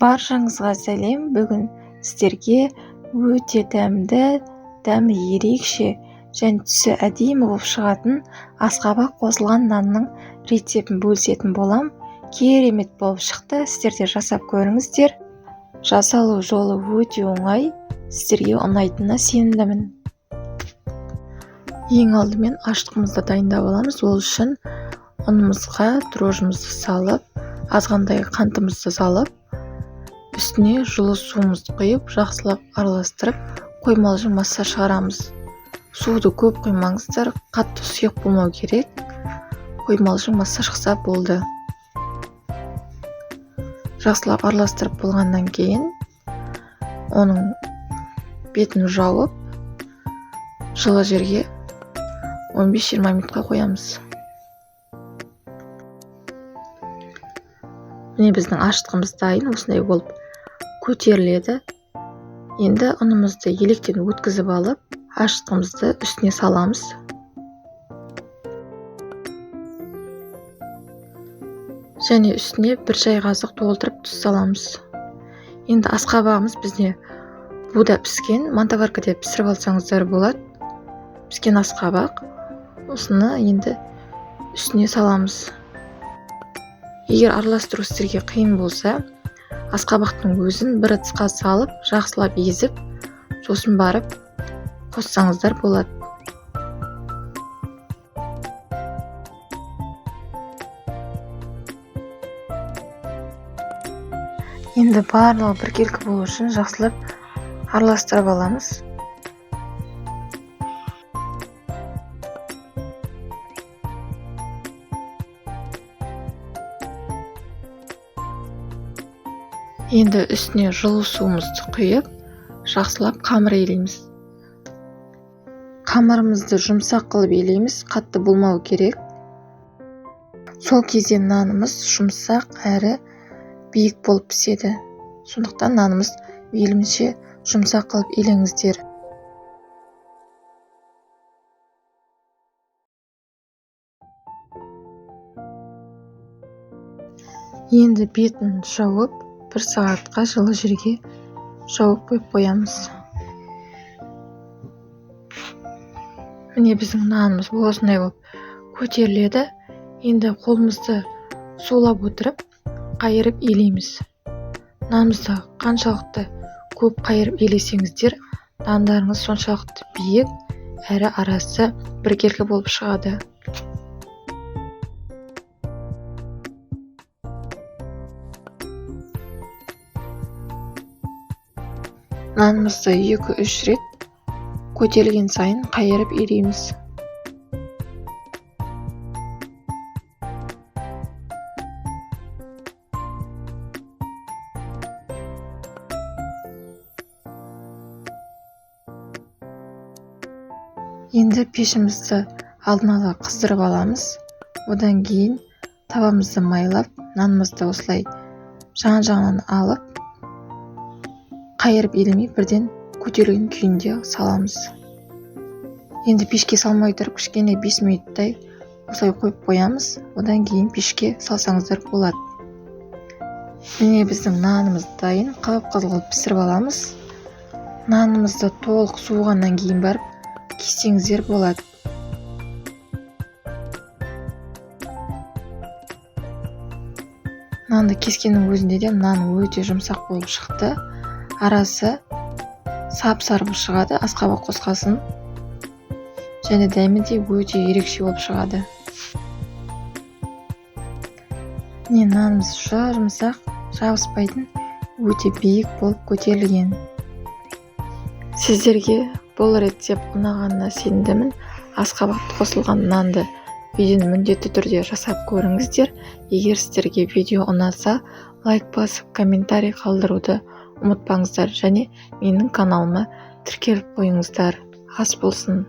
Баршаңызға сәлем. Бүгін сіздерге өте дәмді, дәмі ерекше және түсі әдемі болып шығатын асқабақ қосылған нанның рецептін бөлісетін болам. Керемет болып шықты, сіздер де жасап көріңіздер. Жасалу жолы өте оңай, сіздерге ұнайтынына сенімдімін. Ең алдымен ашытқымызды дайындап аламыз. Ол үшін ұнымызға дрожжымызды салып, азғантай қантымызды салып, үстіне жылы суымызды құйып, жақсылап араластырып, қоймалжың масса шығарамыз. Суды көп құймаңыздар, қатты сұйық болмау керек. Қоймалжың масса шықса болды. Жақсылап араластырып болғаннан кейін оның бетін жауып, жылы жерге 15-20 минутқа қоямыз. Міне біздің ашытқымыз дайын, осындай болып көтеріледі. Енді ұнымызды електен өткізіп алып, ашытқымызды үстіне саламыз. Және үстіне бір шай қасық толтырып тұз саламыз. Енді асқабағымыз бізде буда піскен, мантоваркада пісіріп алсаңыздар болады. Піскен асқабақ, осыны енді үстіне саламыз. Егер араластыру сіздерге қиын болса, асқабақтың өзін бір ыдысқа салып, жақсылап езіп, сосын барып қоссаңыздар болады. Енді барлығы біркелкі болу үшін жақсылап араластырып аламыз. Енді үстіне жылы суымызды құйып, жақсылап қамыр илейміз. Қамырымызды жұмсақ қылып илейміз, қатты болмау керек. Сол кезде нанымыз жұмсақ әрі биік болып піседі. Сондықтан нанымыз мейлінше жұмсақ қылып илеңіздер. Енді бетін жауып, бір сағатқа жылы жерге жауып қойып қоямыз. Міне біздің нанымыз осындай болып көтеріледі. Енді қолымызды сулап отырып, қайырып илейміз. Нанымызды қаншалықты көп қайырып илесеңіздер, нандарыңыз соншалықты биік әрі арасы біркелкі болып шығады. Нанымызды 2-3 рет көтерілген сайын қайырып илейміз. Енді пешімізді алдын ала қыздырып аламыз. Одан кейін табамызды майлап, нанымызды осылай жан-жағынан алып, қайырып илемей бірден көтерілген күйінде саламыз. Енді пешке салмай тұрып кішкене 5 минуттай осылай қойып қоямыз. Одан кейін пешке салсаңыздар болады. Міне біздің нанымыз дайын, қып-қызыл қылып пісіріп аламыз. Нанымызды толық суығаннан кейін барып кессеңіздер болады. Нанды кескеннің өзінде де нан өте жұмсақ болып шықты. Арасы сап-сары болып шығады, асқабақ қосқасын. Және дәмі де өте ерекше болып шығады. Міне нанымыз жұмсақ, жабыспайтын, өте биік болып көтерілген. Сіздерге бұл рецепт ұнағанына сенімдімін. Асқабақты қосылған нанды үйден міндетті түрде жасап көріңіздер. Егер сіздерге видео ұнаса, лайк басып, комментарий қалдыруды ұмытпаңыздар және менің каналыма тіркеліп қойыңыздар. Ас болсын.